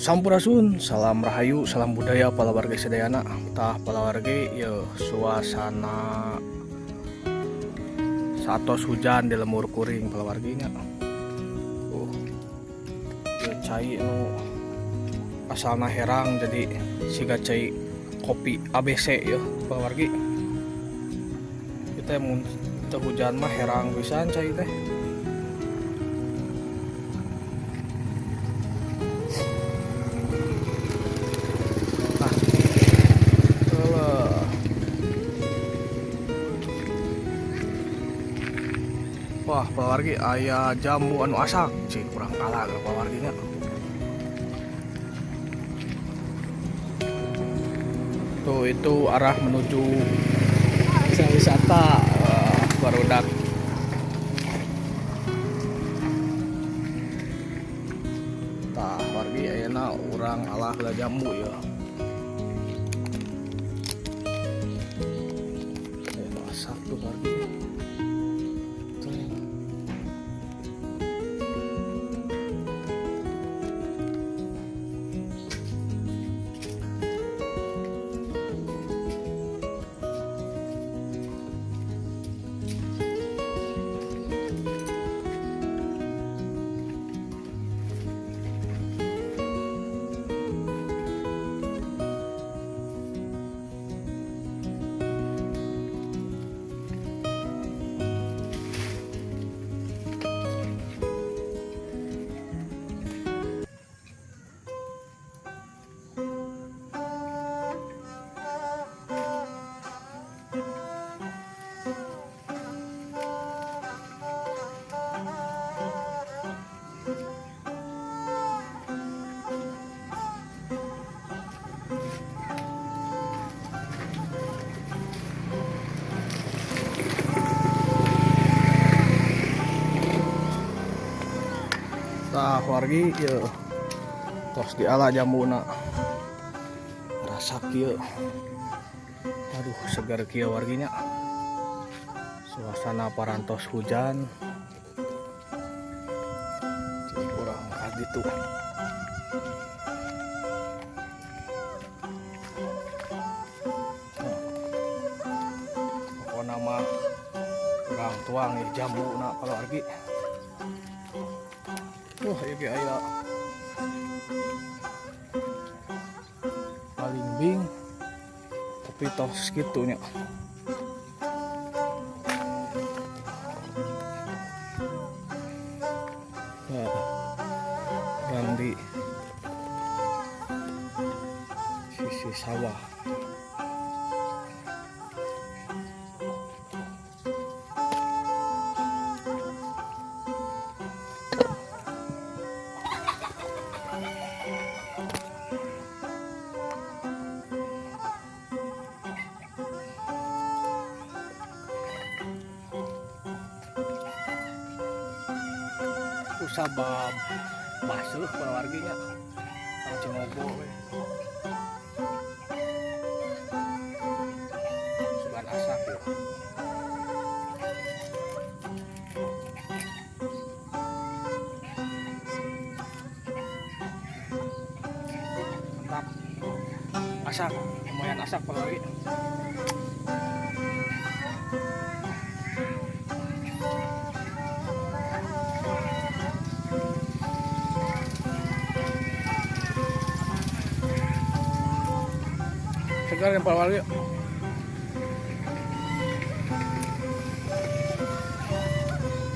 Sampurasun, salam rahayu, salam budaya palawargi sadayana. Tah palawargi ye suasana saatos hujan di lembur kuring palawargi nya. Ieu cai nu asalna herang jadi siga cai kopi ABC ya palawargi. Kita mun teu hujan mah herang pisan cai teh. Nah, alah. Wah, palawargi aya jambu anu asak, cik kurang kalah geura palawargi nya. Tuh itu arah menuju desa wisata barudak. Tah wargi ayeuna urang alah heula jambu ya. Aya nu asak tuh wargi. Tuh. Tah wargi ieu tos diala jambuna. Rasak ieu. Aduh segar kieu warginya. Suasana parantos hujan. Cik urang ka ditu. Pokona mah urang tuang ieu jambuna palawargi. Wah, ieu ge aya balimbing tapi tos kitu nya. Nah, yang di sisi sawah. Sabab basuh palawarginya tong cingogo we. Sugan asak ya. Mantap. Asak, lumayan asak palawargi. Segar yang palawargi.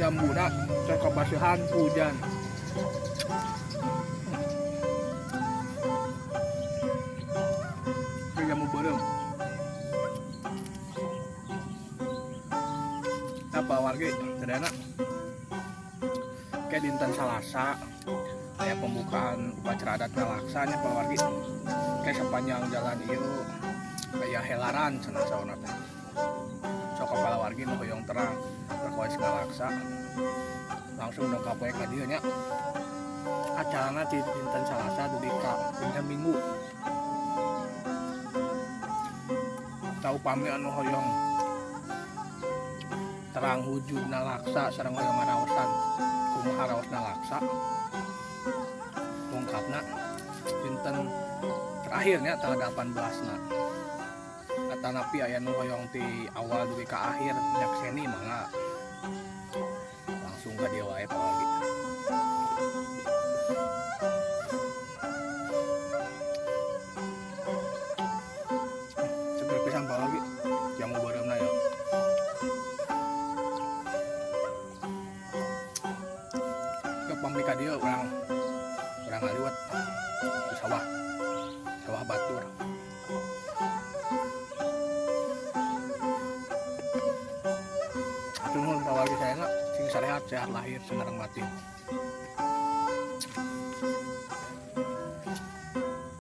Jambuna cocok basuhan hujan. Ini jambu beureum. Apa wargi sadayana? Kayak dinten Salasa aya pembukaan upacara adat ngalaksa nya palawargi. Kayak sepanjang jalan ieu kayak helaran cenah sauna teh. Sok ka palawargi nu hoyong terang perkoes ngalaksa langsung dongkap we ka dieu nya. Acarana di dinten Salasa dugi ka dinten Minggu. Tah upami anu hoyong terang wujudna laksa sareng hoyong ngaraosan kumaha raosna laksa lengkapna Dinten terakhirnya tanggal 18 na. Atanapi aya nu hoyong ti awal dugi ka akhir nyakseni mangga langsung ka dieu wae pawargi. Seger pisan pawargi jamu beureumna ya. Ke pamli ka dieu urang ngaliwet di sawah batur. Nuhun pawargi sayana sing sarehat, sehat lahir sareng batin.